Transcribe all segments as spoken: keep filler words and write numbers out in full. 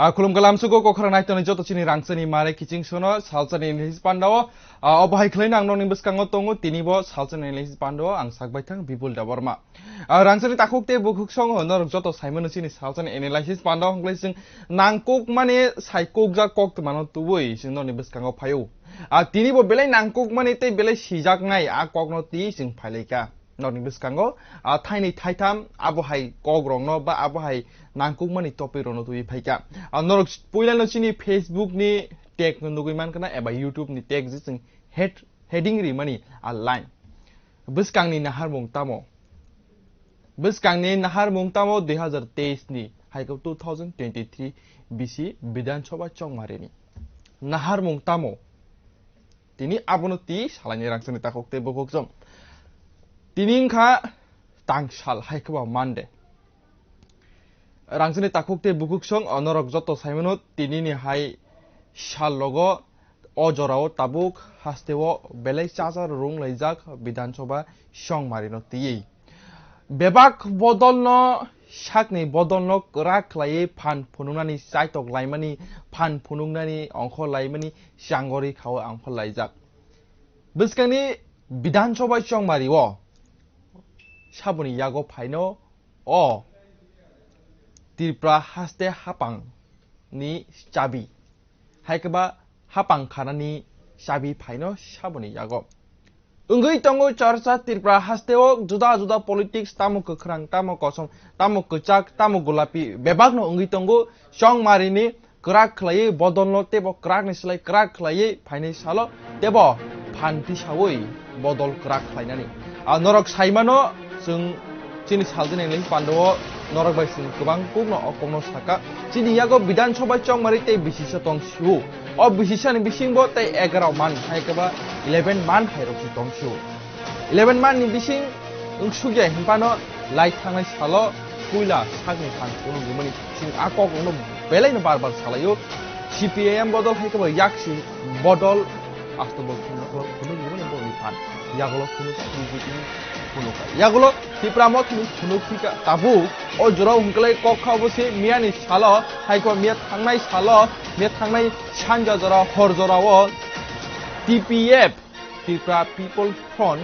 A khulum kalam sugo kokhra naitoni joto chini rangchani mare kiching sono salchani analysis pandao. A obo hai khlai nang noni bwskango tongo tini bo salchani analysis pandao ang sak bai thang Bipul Debbarma. A rangchani takhuk te bukhuk song ho norok joto saimano chini salchani analysis pandao hwnglai sing nangkuk mani saikuk jak kok tmano tubui sing noni bwskango phaio. A tini bo belai nangkuk mani tei belai sijak nai a kokno twi sing phailaika. Norokni bwskango, ah, thainwi thaitham abo hai kok rokno ba abo hai nangkukmani topic rokno twiwi phaikha. Ah, norok puilano chini Facebook ni tag no nugwi mankha na eba YouTube ni tag je chwng head, heading rimani a line. Bwskangni naharmung tamo? Bwskangni naharmung tamo dui hazar teis ni hai khe two thousand twenty-three bisi Bidhan Sabha chongmarini. Naharmung tamo? Tini abono twi salaini rangchakni takhuk tei bukhuk song. Tini wngkha tangsal hai khe ba Monday. Rangchakni takhuk tei bukhuk song, o norok joto saimano tinini hai sal logo o jorao tabuk hasteo belai chachar rung laijak Bidhan Sabha chongmarino twiwi. Bebak bodolno, sakni bodolno kwrak khlaiwi phan phunuknani chaitok laimani, phan phunuknani ongkho laimani changori khaui ongkho laijak. Bwskangni Bidhan Sabha chongmario saboni yago phaino o Tripura haste hapang ni chabi, hai khe ba hapang khanani chabi phaino saboni yago. Wngwi tongo chorcha Tripura hasteo juda juda politics, tamo kwkhrang, tamo kosom, tamo kwchak, tamo gulapi, bebakno wngwi tongo. Chongmarini kwrak khlaiwi bodolno teibo kwrakni slai kwrak khlaiwi phainai salo teibo phan tisaui bodol kwrak khlainani. A norok saimano chwng chini saltini nini pandao norok bai chwng kwbang kokno o kokno saka. Chini yago Bidhan Sabha chongmari tei bisisa tong sio. O bisisani bisingbo tei egaroh man hai khe ba eleven man hai rok se tong sio. Eleven man ni bising wng sukya hinphano lai thangnai salo puila sakni phan phunuk rwmani chwng a kok rokno belai no bar bar salaio. C P I M bodol hai khe ba yaksi bodol asto bol phunuk phunuk rwmani borokni phan yagulo phunuk B J P ni phunuk yagulo Tipra Motha ni phunuk phika tabuk o jorao hwnkhe lai kok kha obo se miyani salo hai khe ba miya thangnai salo miya thangnai sanja jora hor jorao T P F Tripura People Front,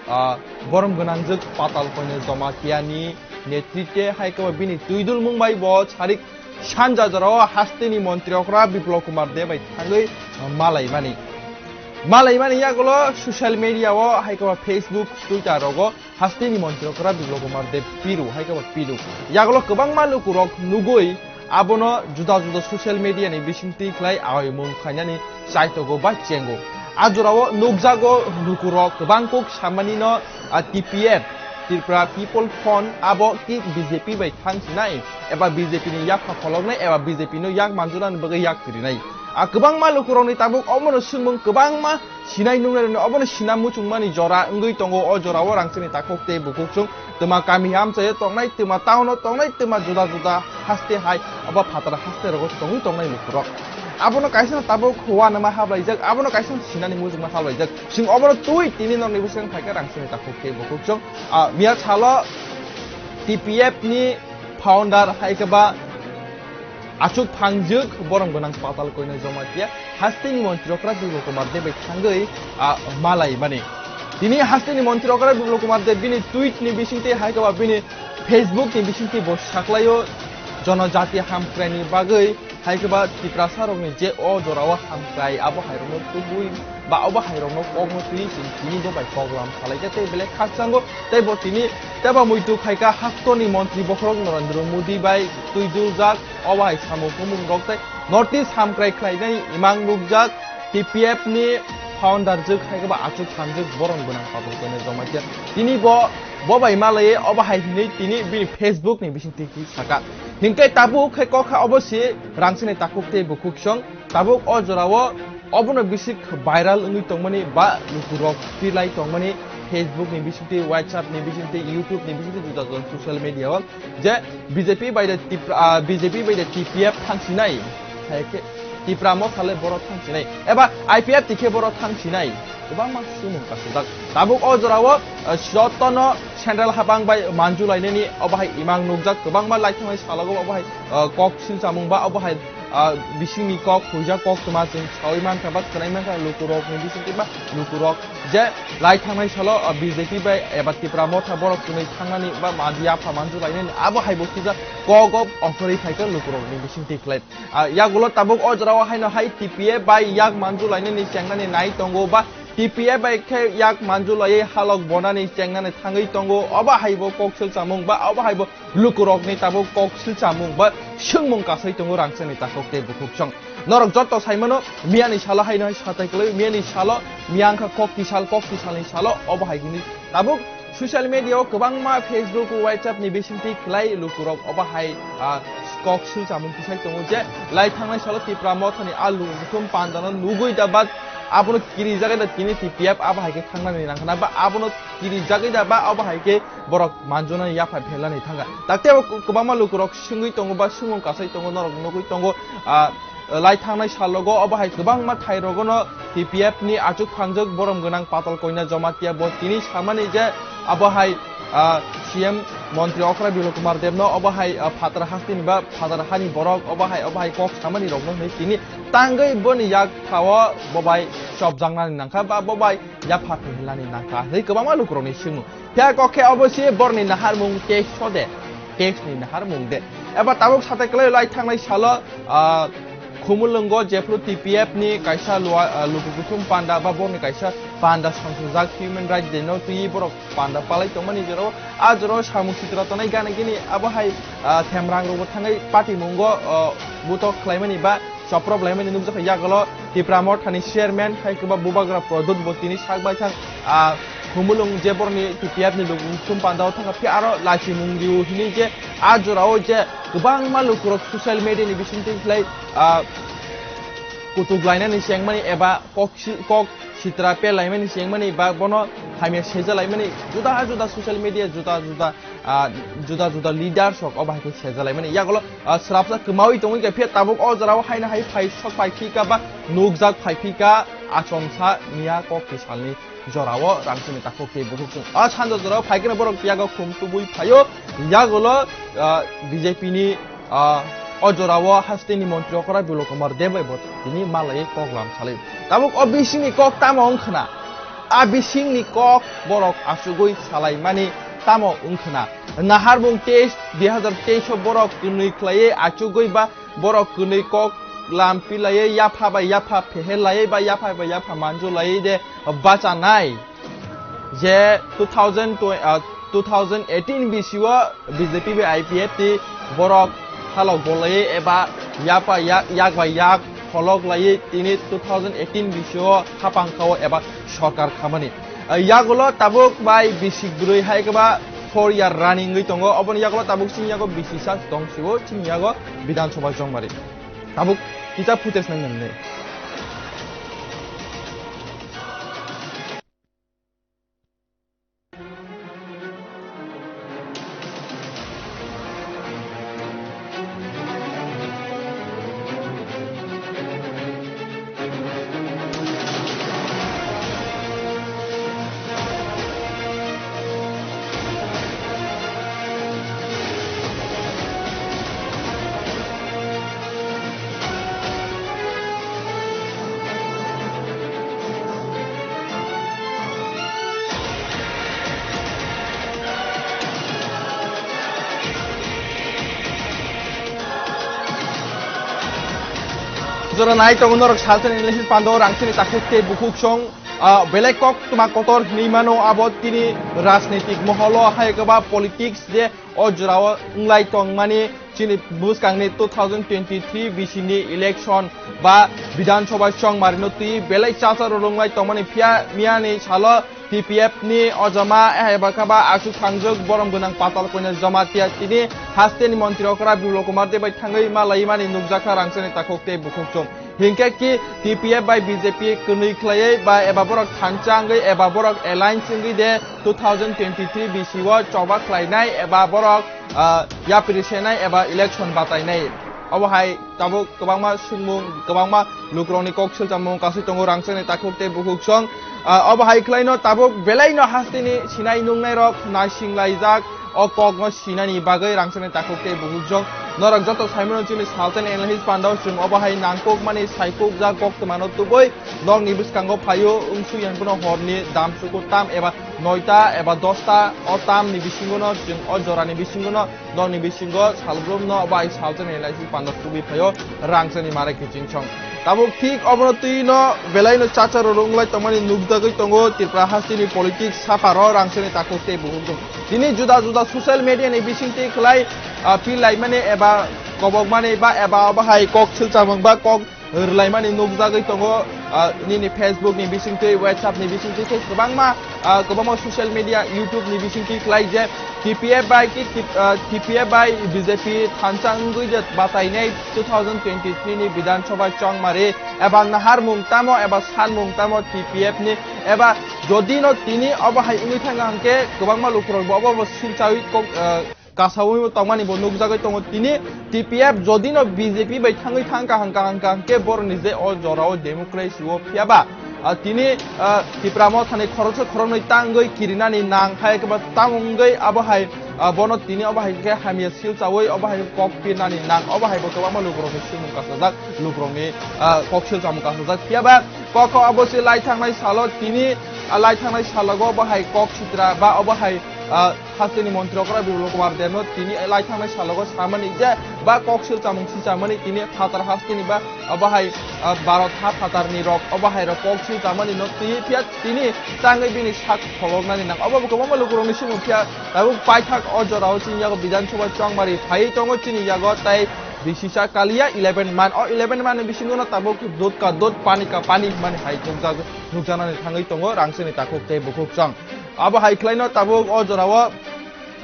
ah, borom gwnangjwk Patal Koina Jamatia ni netritwe hai khe bini twidulmung bai bo sarik sanja jorao hasteni montri okra Biplab Kumar Deb bai thangwi malaimani. Malaimani yagulo social media o hai khe Facebook, Twitter rogo hasteni montri okra Biplab Kumar Deb piru hai khe piru. Yagulo kwbangma lukurok nugwi abono juda juda social media ni bisingtwi khlai aoimung khainani chaitogo ba chengo. A jorao nukjago lukurok kwbang kuk samani no, a, T P F, Tripura People Front abo ki B J P bai thang sinai eba B J P ni yapha kholoknai eba B J P no yak manjunani bagwi yak kirinai. A kwbangma lukurokni tabuk omono swngmung kwbangma sinai nungnai rokni obono sina muchungmani jora wngwi tongo. O jorao rangchini takhuk tei bukhuk chwng twma kami amchaio tongnai, twma town o tongnai, twma juda juda haste hai obo phatar haste rogo tongwi tongnai lukurok. Abono kaisa tabuk wanama hablaijak, abono kaisa sinani muchungma hablaijak. Chwng obono twi tini norni bwskango phaikha rangchini takhuk tei bukhuk chwng. Ah, miya salo T P F ni founder hai khe ba Achuk thangjwk borom gwnang Patal Koina Jamatia hasteni montri okra Biplab Kumar Deb bai thangwi, ah, malaimani. Tini hasteni montri okra Biplab Kumar Deb bini tweet ni bisingtwi hai khe ba bini Facebook ni bisingtwi bo saklaio jonojati hamkraini bagwi hai khe ba Tiprasa rokni je o jorao hamkrai abo hai rokno tubui ba obo hai rokno kokno twi chwng tini bo bai koklam salaikha tei belai khakchango tei bo tini tei bo muitu khaikha hasteni montri bokhorok Narendra Modi bai twi duljak obo hai samung humung rok tei North East hamkrai khlainai imang nukjak T P F ni founder jwk hai khe ba achuk thangjwk borom gwnang Patal Koina Jamatia tini bo bo bai malai obo hai hinwi tini bini Facebook ni bisingtwi saka hinkhe tabuk khe kokha obo se rangchini takhuk tei bukhuk song. Tabuk o jorao obono bisi viral wngwi tongmani ba lukurok twilai tongmani Facebook ni bisingtwi, WhatsApp ni bisingtwi, YouTube ni bisingtwi, juda juda social media o je B J P bai de Tipra, ah, B J P bai de T P F thangsinai, hai khe Tipra Motha le borok thangsinai eba I P F tikhe borok thangsinai kwbangma sumung kasijak. Tabuk o jorao, ah, jotono central habang bai manjulainani obo hai imang nukjak, kwbangma lai thangnai salogo obo hai, ah, kok silchamung ba obo hai ah, bisingni kok, huijak koktwma chwng sawi mankha ba khwnai mankha lukurokni bisingtwi ba lukurok je lai thangnai salo, ah, B J P bai eba Tipra Motha borok chwngwi thangnani ba madi yapha manju lainani abo hai bo sijak kok o ongkhorwi phaikha lukurokni bisingtwi khlai. Ah, yagulo tabuk o jorao haino hai T P F bai yak manju lainani chengnani nai tongo ba T P F bai khe yak manju laiwi halok bonani chengnani thangwi tongo, obo hai bo kok silchamung ba obo hai bo lukurokni tabuk kok silchamung ba swngmung kasai tongo rangchakni takhuk tei bukhuk chwng. Norok joto saimano miyani salo haino hai satai kwlwi, miyani salo miya wngkha kok tisal, kok tisalni salo obo hai hwnwi tabuk social media o kwbangma Facebook, WhatsApp ni bisingtwi khlai lukurok obo hai, ah, kok silchamung tisai tongo je lai thangnai salo Tipra Mothani a lukuthum pandano nugwi da ba abono kirijagwi da tini T P F abo hai khe thangnani nangkhana ba abono kirijagwi da ba abo hai khe borok manjunani yapha phelani thangkha. Takte bo kwbangma lukurok swngwi tongo ba swngmung kasai tongo, norok nugwi tongo, ah, lai thangnai salogo obo hai kwbangma thairogono T P F ni achuk phangjak borom gwnang Patal Koina Jamatia bo tini samani je abo hai, ah, C M montri okra Bilok Kumar Debno obo hai, ah, phatar hasteni ba phatar hani borok obo hai, obo hai kok samani rokno hwnwi tini tangwi boni yak thao bo bai chopjaknani nangkha ba bo bai yapha phehelani nangkha hwnwi kwbangma lukurokni swngmung. Phiya kok khe obo se borni naharmung case so de, case ni naharmung de. Eba tabuk satai kwlai lai thangnai salo, ah, Khumulwngo jephru T P F ni kaisa lua-, ah, luku kuthum panda ba borni kaisa panda songchojak Human Rights Day no twi borok panda palai tongmani jero a jero samung sitra tonai gana gini abo hai, ah, themrang rokbo thangwi patimungo, ah, butok khlaimani ba Choprop laimani nukjakha yagulo Tipra Mothani chairman hai kwba Bubagra Produt bo tini sak bai thang, ah, Khumulwng je borokni T P F ni lukuthum pandao thangkha phi aro lachimung rio hini je a jorao je kwbangma lukurok social media ni bisingtwi khlai, ah, kutuk lainani chengmani eba kok si-, kok sitra pe laimani chengmani ba bono hamya seja laimani juda juda social media juda juda ah, juda juda leaders rok obo hai khe sejalaimani yagulo, ah, swrapsa kwmawi tongwi khe phiya tabuk o jorao haino hai phai sok phai phika ba nukjak phai phika achomsa miya kok kisalni jorao rangchini takhuk tei bukhuk chwng. Ah, sanja jorao phai kheno borok yago khum tubui phaio yagulo, ah, B J P ni, ah, o jorao hasteni montri okra Bilok Kumar Deb bai bo tini malai kok lam salai. Tabuk o bisingni kok tamo wng khna? A bisingni kok borok achugwi salaimani tamo wng khna? Naharmung teis, dui hazar teis o borok kwnwi khlaiwi achugwi ba borok kwnwi kok lam pilaiwi yapha bai yapha phehelaiwi ba yapha bai yapha manjulaiwi de bachanai. Je two thousand twenty, ah, two thousand eighteen bisio B J P bai I P F T borok halok bolai eba yapa yak, yak bai yak holok lai tini two thousand eighteen bisio hapang kao eba sorkar khamani. Ah, yagulo tabuk bai bisik brwi hai kaba four year running wi tongo, oboni yagulo tabuk chini yago bisisa tong sio, chini yago Bidhan Sabha Chongmari. Tabuk kisa footage nang nang. Jora nai tongo norok salsa ni election pando rangchini takhuk tei bukhuk song, ah, belai kok tuma kotor hinwi mano abo tini rajnitik moholo hai kaba politics je o jorao wnglai tongmani chini bwskangni two thousand twenty-three bisini election ba Bidhan Sabha Chongmarino twi belai chacha rwrwnglai tongmani phiya miyani salo T P F ni ojama eba kaba aswk thangjak borom gwnang Patal Koina Jamatia tini hasteni montri okra Biplab Kumar Deb bai thangwi ma laimani nukjakha rangchakni takhuk tei bukhuk chwng. Hinkhe ki T P F bai B J P kwnwi khlaiwi ba eba borok thansa wngwi eba borok alliance wngwi de two thousand twenty-three bisio choba khlainai eba borok, ah, yapri senai eba election batainai. Obo hai tabuk kwbangma swngmung, kwbangma lukurokni kok silchamung kasui tongo rangchakni takhuk tei bukhuk song. Ah, obo hai khlaino tabuk belaino hasteni sinai nungnairok naisinglaijak o kokno sinani bagwi rangchakni takhuk tei bukhuk song. Norok joto saimano chini salsani analysis pandao chwng obo hai nangkukmani saikukjak koktwmano tubui nokni bwskango phaio wngsuyan phano horni damsuku tam eba noita eba dosta o tamni bisingono chwng o jorani bisingono nokni bisingo salbrumno obo hai salsani analysis panda tubui phaio rangchakni mare kiching song. Tabuk thik obono twi no belai no chacha rorok wng lai tongmani nukjagwi tongo Tripura hasteni politics saparo rangchakni takhuk tei bukhuk tong. Tini juda juda social media ni bisingtwi khlai, ah, pil laimani eba kobokmani ba eba obo hai kok silchamung ba kok rwlaimani nukjagwi tongo, ah, nini Facebook ni bisingtwi, WhatsApp ni bisingtwi tei kwbangma, ah, kwbangma social media, YouTube ni bisingtwi khlai je T P F bai ki, T-, ah, T P F bai B J P thansa wngwi je batainai two thousand twenty-three ni Bidhan Sabha chongmari eba naharmung tamo eba sanmung tamo T P F ni eba jodi no tini obo hai wngwi thangkha hwnkhe kwbangma lukurok bo obo bo silchawi kok, ah, kasawi bo tongmani bo nukjagwi tongo. Tini T P F jodi no B J P bai thangwi thangkha hwnkha hwnkha hwnkhe boroni je o jorao democracy o phiyaba, ah, tini, ah, Tipra Mothani khoroksa khoroknwi tangwi kirinani nang hai khe ba tamo wngwi abo hai, ah, bono tini obo hai khe hamya silchawi obo hai kok pirnani nang obo hai bo kwbangma lukurokni swimung kasajak lukurokni, ah, kok silchamung kasajak phiyaba kok obo se lai thangnai salo tini, ah, lai thangnai salogo obo hai kok sitra ba obo hai, ah, hasteni montri okra Biplab Kumar Debno tini lai thangnai salogo samani je ba kok silchamung silchamani tini phatar hasteni ba obo hai, ah, Bharat ha phatarni rok obo hai rok kok silchamani no twi phiya tini tangwi bini sak pholoknani nang obo bo kwbangma lukurokni swimung phiya tabuk paithak o jorao chini yago Bidhan Sabha chongmari phaiwi tongo chini yago tei bisisa kaliya eleven man o eleven man ni bisingo no tabuk dot ka dot pani ka pani hwnmani hai nukjagwi nukjaknani thangwi tongo rangchakni takhuk tei bukhuk chwng. Abo hai khlaino tabuk o jorao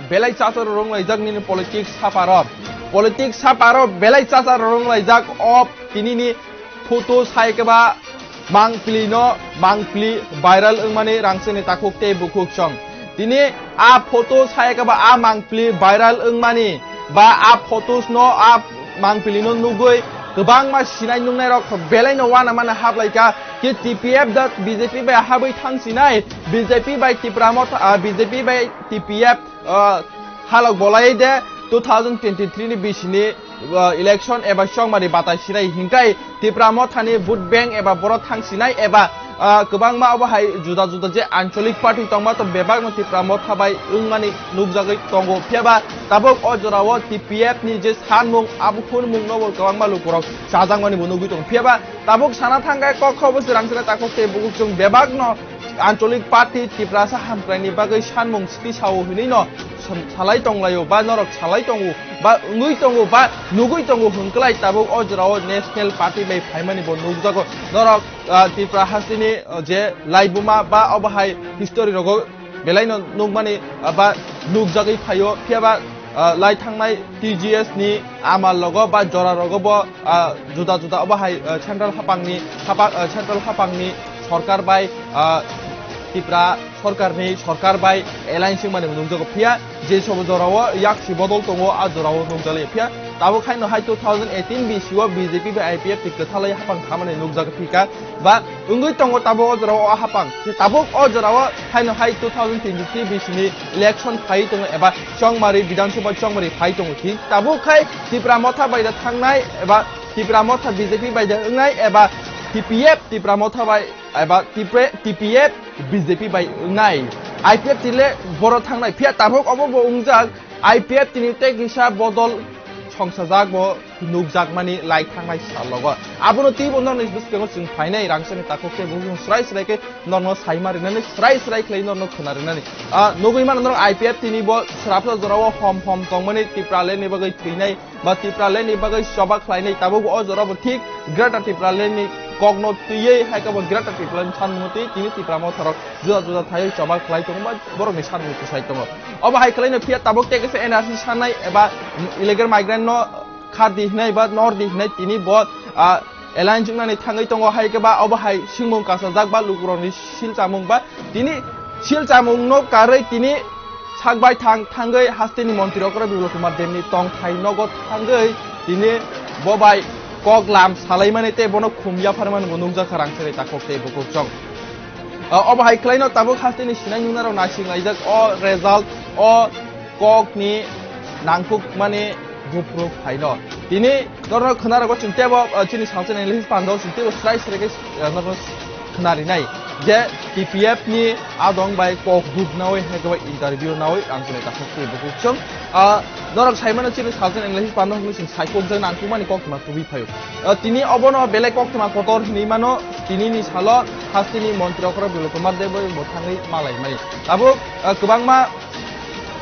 belai chacharo rwnglaijak nini politics saparo. Politics saparo belai chacharo rwnglaijak o tinini photo sai khe ba mangpili no mangpili viral wngmani rangchakni takhuk tei bukhuk chwng. Tini a photo sai khe ba a mangpili viral wngmani ba a photos no a mangpili no nugwi kwbangma sinai nungnai rok belai no wana mana haplaikha. Ki T P F da B J P bai habwi thangsinai, B J P bai Tipra Motha, ah, B J P bai T P F, ah, halok bolai de two thousand twenty-three ni bisini, ah, election eba chongmari batai sinai hinkai Tipra Mothani vote bank eba boro thangsinai eba, ah, kwbangma obo hai juda juda je ancholik party tongma to bebak no Tipra Motha bai wngmani nukjagwi tongo. Phiyaba tabuk o jorao T P F ni je sanmung abo phunmung no bo kwbangma lukurok chajakmani bo nugwi tongo. Phiyaba tabuk sana thangkhe kok kho bo chwrang chwrang takhuk tei bukhuk chwng bebak no ancholik party Tiprasa hamkraini bagwi sanmung siti sao hinwi no sam-, salai tonglaio ba norok salai tongo ba wngwi tongo ba nugwi tongo hwnklai tabuk o jorao national party bai phaimani bo nukjago. Norok, ah, Tripura hasteni, ah, je laibuma ba obo hai history rogo belai no nukmani, ah, ba nukjagwi phaio, phiyaba, ah, lai thangnai T G S ni amal rogo ba jora rogo bo, ah, juda juda obo hai, ah, central hapangni hapang, ah, central hapangni sorkar bai, ah, Tipra sorkarni sorkar bai alliance wngmani nukjago, phiya je sobo jorao yaksi bodol tongo a jorao nukjali phiya tabuk haino hai two thousand eighteen B C o B J P bai I P F ni kwthalai hapang khamani nukjagwi phika. Ba wngwi tongo tabuk o jorao o hapang. Tabuk o jorao haino hai two thousand twenty-three bisini election phai tongo eba chongmari Bidhan Sabha chongmari phai tongo. Thik tabuk khai Tipra Motha bai da thangnai eba Tipra Motha B J P bai da wngnai eba T P F Tipra Motha bai eba Tipre-, T P F B J P bai wngnai. I P F tile boro thangnai. Phiya tabuk obo bo wngjak I P F tini tei kisa bodol songsajak bo nukjakmani lai thangnai salogo. Abono twibo norni bwskango chwng phainai rangchakni takhuk tei bukhuk chwng srai srai khe norno saima rinani, srai srai khlai norno khwna rinani. Ah, nugwi mano norok I P F tini bo srapsa jorao hom hom tongmani Tipraland ni bagwi thwinai ba Tipraland ni bagwi choba khlainai tabuk o jorao bo thik Greater Tipraland ni kokno twiwi hai khe bo Greater Tipraland sanmung twi tini Tipra Motharok juda juda thaiwi choba khlai tongo ba borokni sanmung kwsai tongo. Obo hai khlaino phiya tabuk tei kisa N R C sanai eba illegal migrant no khardi hinai ba nordi hinai tini bo, ah, alliance wngnani thangwi tongo, hai khe ba obo hai swngmung kasajak ba lukurokni silchamung ba tini silchamungno karwi tini sakbai thang thangwi hasteni montri okra Biplab Kumar Debni tongthai nogo thangwi tini bo bai kok lam salaimani tei bono khum yapharmani bo nukjakha rangchakni takhuk tei bukhuk chwng. Ah, obo hai khlaino tabuk hasteni sinai nungnarok naising laijak o result o kokni nangkukmani Gupro phaino. Tini norok khwnarogo chwng tebo, ah, chini salsa ni list pando chwng tebo srai srai khe, ah, norok khwnarinai je T P F ni adong bai kok duk nawi hai khe interview nawi ang chini takhuk tei bukhuk chwng, ah, norok saimano chini salsa ni list pando hwnwi chwng saikok jai nangkukmani koktwma tubui phaio. Ah, tini obono belai koktwma kotor hinwi mano, tini ni salo hasteni montri okra Biplab Kumar Deb bo thangwi malaimani. Tabuk, ah, kwbangma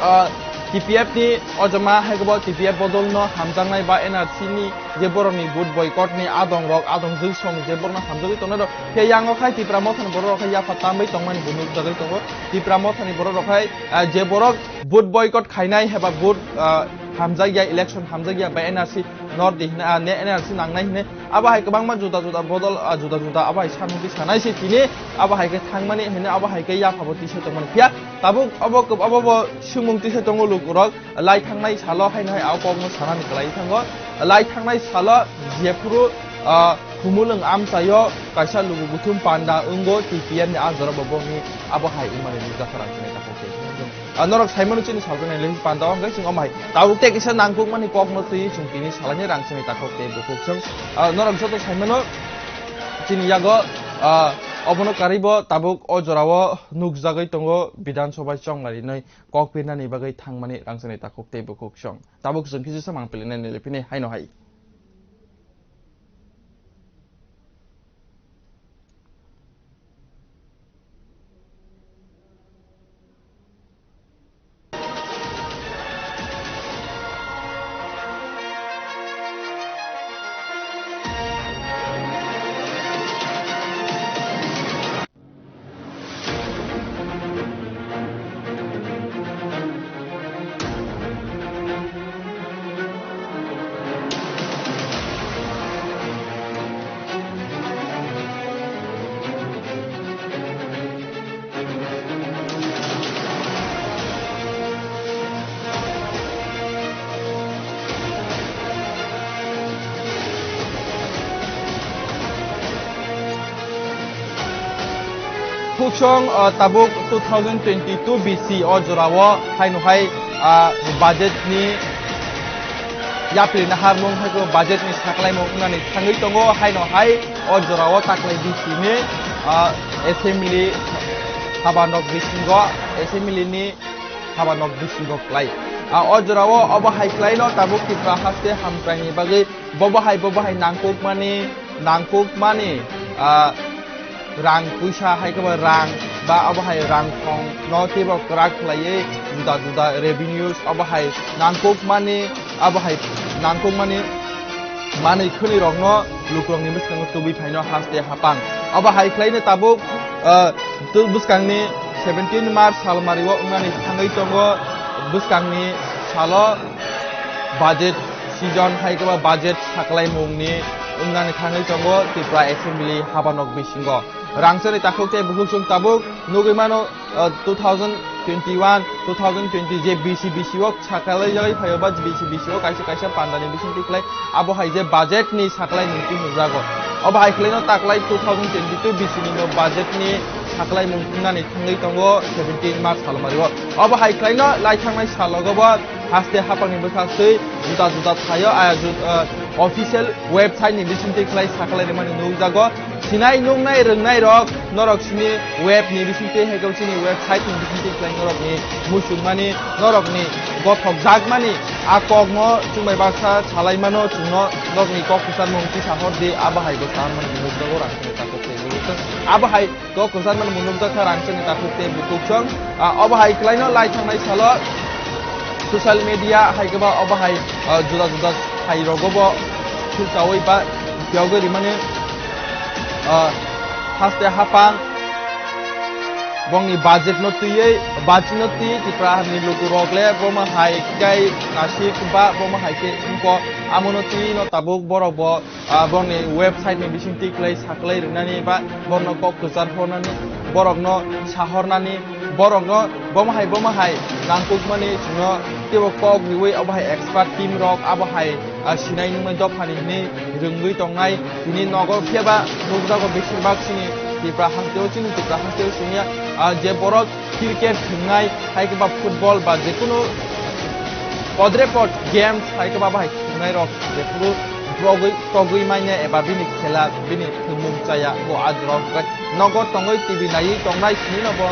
ah, T P F ni o jama hai khe bo T P F bodol no hamjaknai ba N R C ni je borok ni vote boycott ni adong rok, adong jwk song je borok no hamjagwi tongnai rok. Khe yang o khai Tipra Motha ni borok rok khai yapha tambai tongmani bo nukjagwi tongo. Tipra Motha ni borok rok khai, ah, je borok vote boycott khainai heba vote, ah, hamjakya, election hamjakya ba N R C nor di hina, ah, ne N R C nangnai hine. Abo hai kwbangma juda juda bodol, ah, juda juda abo hai samung twi sanai se tini abo hai khe thangmani hine abo hai khe yapha bo tisa tongmani. Phiya tabuk obo, obo bo swngmung tisa tongo lukurok. Lai thangnai salo haino hai a kokno sanani kwlai thango. Lai thangnai salo jephuru, ah, Khumulwng amchaio kaisa lugu buthum panda wngo T P F ni a jora bo bongni abo hai wngmani nukjakha rang chini takhuk tei. Ah, norok saimano chini saljaknai link panda o hwnkhe chwng omo hai tabuk tei kisa nangkukmani kokno twi chwng tini salaini rang chini takhuk tei bukhuk chwng. Ah, norok joto saimano chini yago, ah, obono karwibo tabuk o jorao nukjagwi tongo Bidhan Sabha chonglarinai. Kok pirnani bagwi thangmani rangchakni takhuk tei bukhuk song. Tabuk chwng kisa samang pilinani lipini haino hai. Bukhuk song, ah, tabuk two thousand twenty-two B C o jorao haino hai, ah, budget ni yapri naharmung hai khe budget ni saklaimung wngnani thangwi tongo, haino hai o jorao taklai B C ni, ah, assembly haba nok bisingo, assembly ni haba nok bisingo klai. Ah, o jorao obo hai klaino tabuk Tripura haste hamkraini bagwi bobo hai, bobo hai nangkukmani, nangkukmani, ah, rang puisa hai khe bo rang ba obo hai rang thong no teibo kwrak khlaiwi juda juda revenues obo hai nangkukmani, abo hai nangkukmani manwi khwnwi rokno lukurokni bwskango tubui phaino haste hapang. Abo hai khlaino tabuk, ah, tu-, bwskangni seventeen March salmario wngnani thangwi tongo. Bwskangni salo budget season hai khe ba budget saklaimungni wngnani thangwi tongo Tripura Assembly habanok bisingo. Rangchakni takhuk tei bukhuk chwng tabuk nugwi mano, ah, two thousand twenty-one, two thousand twenty je B C B C o sakalai jagwi phaio ba B C B C o kaisa kaisa pandani bisingtwi khlai abo hai je budget ni sakalai mungtwi hwnjago. Obo hai khlaino taklai two thousand twenty-two B C ni no budget ni sakalai mung wngnani thangwi tongo seventeen March salmario. Obo hai khlaino lai thangnai salogo bo haste hapangni bwkhaktwi juda juda thaio, ah, ju-, ah, official website ni bisingtwi khlai sakalai rimani nukjago. Sinai nuknai rwngnai rok norok sini web ni bisingtwi hai khe chini website ni bisingtwi khlai norokni muchungmani, norokni gothokjakmani a kokno chwngbai baksa salaimano chwngno norokni kok kwcharmung tisa hor di, abo hai bo sanmani nukjago rang chini takhuk tei bukhuk chwng. Abo hai kok kwcharmani nukjakha rang chini takhuk tei bukhuk chwng. Ah, obo hai khlaino lai thangnai salo social media hai khe ba obo hai, ah, juda juda hai rogo bo philkaui ba phiyogwi rimani, ah, haste hapang bongni budget no twiwi, budget no twi Tripura ni luku rok le bomo hai kai nasik ba bomo hai khe wngko, amo no twi no tabuk borok bo, ah, bongni website ni bising twi khlai saklai rwnani ba borokno kok kwchar hornani, borokno sahornani, borokno bomo hai bomo hai nangkukmani chwngno teibo kok riwi obo hai expert team rok abo hai, ah, sinai nungnai dophani hinwi rwngwi tongnai. Tini nogo phiyaba nukjago beshirbak chini Tripura hasteo, chini Tripura hasteo chwngya, ah, je borok cricket thwngnai, hai khe ba football ba jekunu Podrepot games hai khe ba bahai khwngnai rok jephuru togwi, togwi manya eba bini khela, bini thwngmung chaya, bo ajrok nogo tongwi T V naiwi tongnai sini no bo,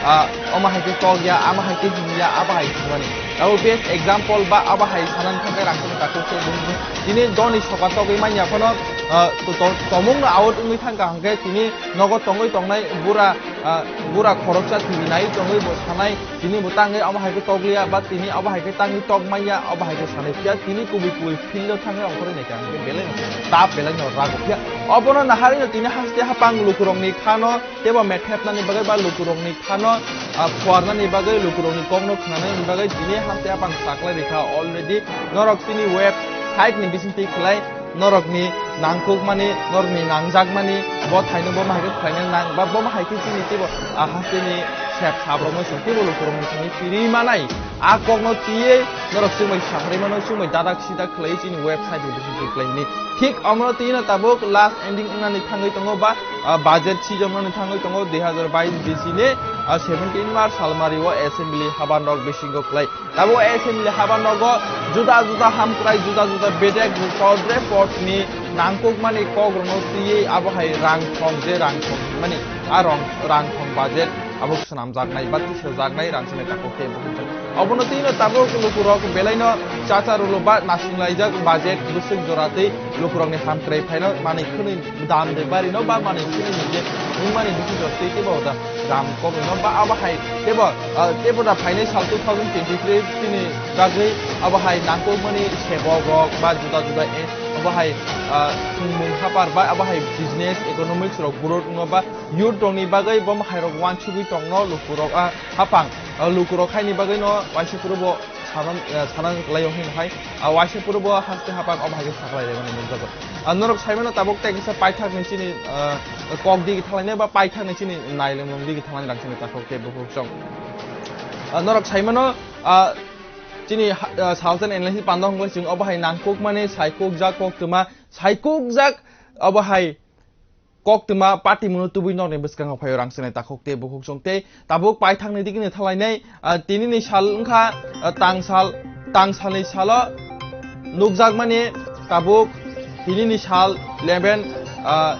ah, omo hai khe togya, amo hai khe himya, abo hai himani. Abo best example ba abo hai sanani thangkhe rang sini takhuk se bung bung. Tini doni soka togwi manya phano, ah, to-, to-, tomung no out wngwi thangkha hwnkhe tini nogo tongwi tongnai bura, ah, bura khoroksa T V naiwi tongwi bo sanai, tini bo tangwi abo hai khe tokliya ba tini abo hai khe tangwi tokmanya, abo hai khe sanai phiya tini kubui kubui field o thangwi ongkhorwi naikha hwnkhe belai no tap belai no rago phiya. Obono naharwi no tini haste hapang lukurokni khano teibo methepnani bagwi ba lukurokni khano, ah, phuarnani bagwi lukurokni kokno khwnanani bagwi tini haste hapang saklai rikha already. Norok chini website ni bisingtwi khlai norokni nangkukmani, norokni nangjakmani, bo thaino bo mahai khe khlaina nang, ba bo mahai khe chini teibo, ah, hasteni sep sabrokno se teibo lukurokno simi piri manai. A kokno twiwi norok chumui saharwi mano, chumui dadak sidak khlaiwi chini website ni bisingtwi khlai hini. Thik omono twino tabuk last ending wngnani thangwi tongo ba, ah, budget season wngnani thangwi tongo dui hazar bais bisi ni, ah, seventeen March salmari o assembly habar nok bisingo khlai. Tabuk assembly habar nogo juda juda hamkrai, juda juda bedek, podre podni nangkukmani kokrokno twiwi abo hai rang thong, je rang thong hinmani, a rong, rang thong budget abo swnamjaknai ba tisajaknai rang swnai takhuk tei bukhuk. Obono twino tabuk lukurok belaino chacha rwlo ba nasinglai jak budget bwswk jora tei lukurokni hamkrai phaino manwi khwnwi dam de bari no ba manwi khwnwi ni je wngmani bisi jora tei kebo da dam kok no ba abo hai kebo, ah, kebo da phainai sal two thousand twenty-three chini bagwi abo hai nangkukmani sebok rok ba juda juda e abo hai, ah, thwngmung hapar ba abo hai business economics rok growth wngno ba youth rokni bagwi bo hai rok wansugwi tongno lukurok, ah, hapang, ah, lukurok haini bagwi no waisa phuru bo sana, eh, sana kwlaio hino hai, ah, waisa phuru bo haste hapang omo hai khe saklai rwmani nukjago. Ah, norok saimano tabuk tei kisa paithakni chini, ah, kok digi thanglainai ba paithakni chini nailwng digi thanglainai rang chini takhuk tei bukhuk song. Ah, norok saimano, ah, chini ha-, ah, Southern N L C panda hwnwi chwng obo hai nangkukmani saikukjak koktwma, saikukjak obo hai koktwma party munu tubui nokni bwskango phaio rang swnai takhuk tei bukhuk song tei tabuk paithakni digini thalainai, ah, tinini sal wngkha, ah, tangsal, tangsalni salo nukjakmani tabuk tinini sal eleven, ah,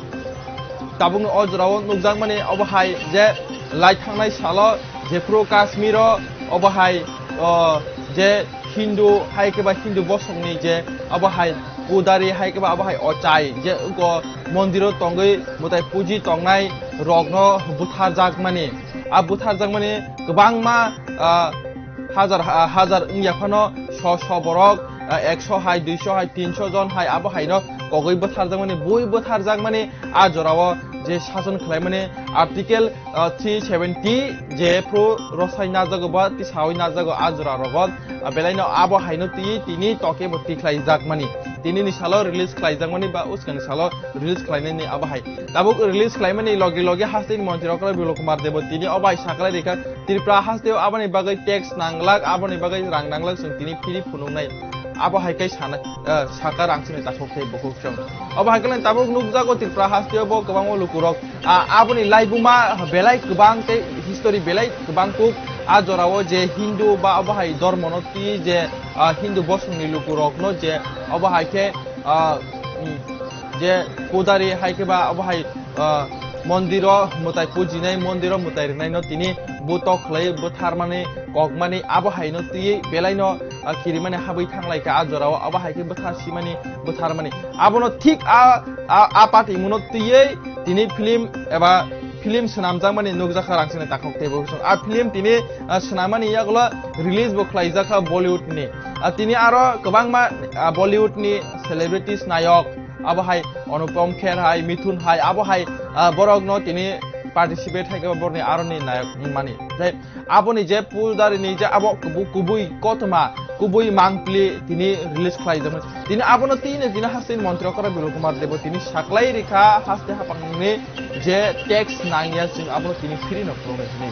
tabukni o jorao nukjakmani obo hai je lai thangnai salo jephru Kashmiro obo hai, o, je Hindu hai khe ba Hindu bosongni je abo hai pudari hai khe ba abo hai ochai je uko mondiro tongwi mwtai puji tongnai rokno butharjakmani. A butharjakmani kwbangma, ah, hajar, ah, hajar wngya phano so, so borok, ah, ekso hai, duiso hai, tinso jon hai abo haino kogwi butharjakmani, bui butharjakmani a jorao je sason khlaimani article ah, three seventy je pro rosai najago ba tisawi najago a jora rogo, ah, belaino abo haino twi tini toke bo tikhlai jakmani. Tini ni salo release khlai jakmani ba uskani salo release khlainani abo hai. Tabuk release khlaimani logi logi haste ni montri okra Bilok Kumar Debo tini obo hai saklai rikha Tripura haste o aboni bagwi tax nanglak, aboni bagwi rang nanglak chwng tini phiri phunuknai. Abo hai kai sana, ah, saka rang sini takhuk tei bukhuk chwng. Obo hai khe tabuk nukjago Tripura haste o bo kwbangma lukurok Ah, aboni laibuma belai kwbang tei history belai kwbang kuk. A jorao je Hindu ba obo hai dormono twi je, ah, Hindu bosongni lukurokno je obo hai khe, ah, mm, je pudari hai khe ba obo hai, ah, mondiro mwtai pujinai, mondiro mwtai rwnaino tini butok khlai bwtharmani kokmani abo haino twiwi belaino, ah, khirimani habwi thanglaikha a jorao abo hai khe bwthar simani bwtharmani. Abono thik a, a, a party muno twiwi tini film eba film swnamjakmani nukjakha rang sini takhuk tei bo. A film tini, ah, swnamani yagulo release bo khlaijakha Bollywood ni. Ah, tini aro kwbangma, ah, Bollywood ni celebrities nayok, abo hai Anupam Kher hai, Mithun hai, abo hai, ah, borokno tini participate hai khe borokni aroni nayok wngmani. Tei Aboni je pudari ni je abo kubu-, kubui kotoma, kubui mangpili tini release khlai jakmani. Tini abono tini jina haste ni montri okra Bilok Kumar Debo tini saklai rikha haste hapang ni je tax nangya chwng abono tini free no phunuknai hwnwi.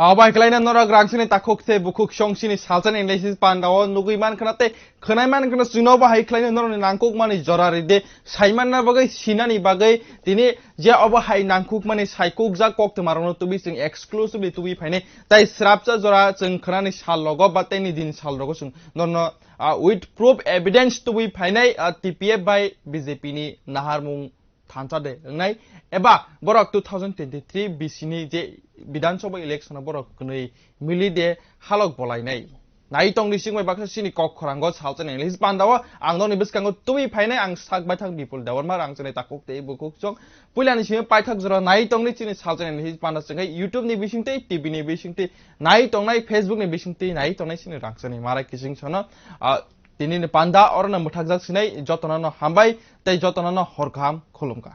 Abo hai khlaina norok rangsini takhuk tei bukhuk song sini salsa ni analysis panda o nugui man khna tei khwnai man khna chwngno bo hai khlaina norok ni nangkuk mani jora ride sai manna bagwi sinani bagwi tini je obo hai nangkuk mani sai kukjak kok twi marokno tubui chwng exclusively tubui phainai tai srapsa jora chwng khwnani sal rogo ba tei ni din sal rogo chwng norno ah, with proof evidence tubui phainai ah, T P F bai B J P ni naharmung thansa de wngnai eba borok two thousand twenty-three B C ni je Bidhan Sabha election o borok kwnwi mili de halok bolainai. Nai tongni singbai baksa sini kok khorango salsa ni list panda o ang noni bwskango tubui phainai ang sak baithang Bipul Debbarma rangchani takhuk tei bukhuk chwng puilani simi paithak jora nai tongni chini salsa ni list panda chwngkhe YouTube ni bisingtwi T V ni bisingtwi nai tongnai Facebook ni bisingtwi nai tongnai sini rangchani marai kising sono ah, tini ni panda oro no mwthakjak sinai jotono no hambai tei jotono no hor kaham khulumkha.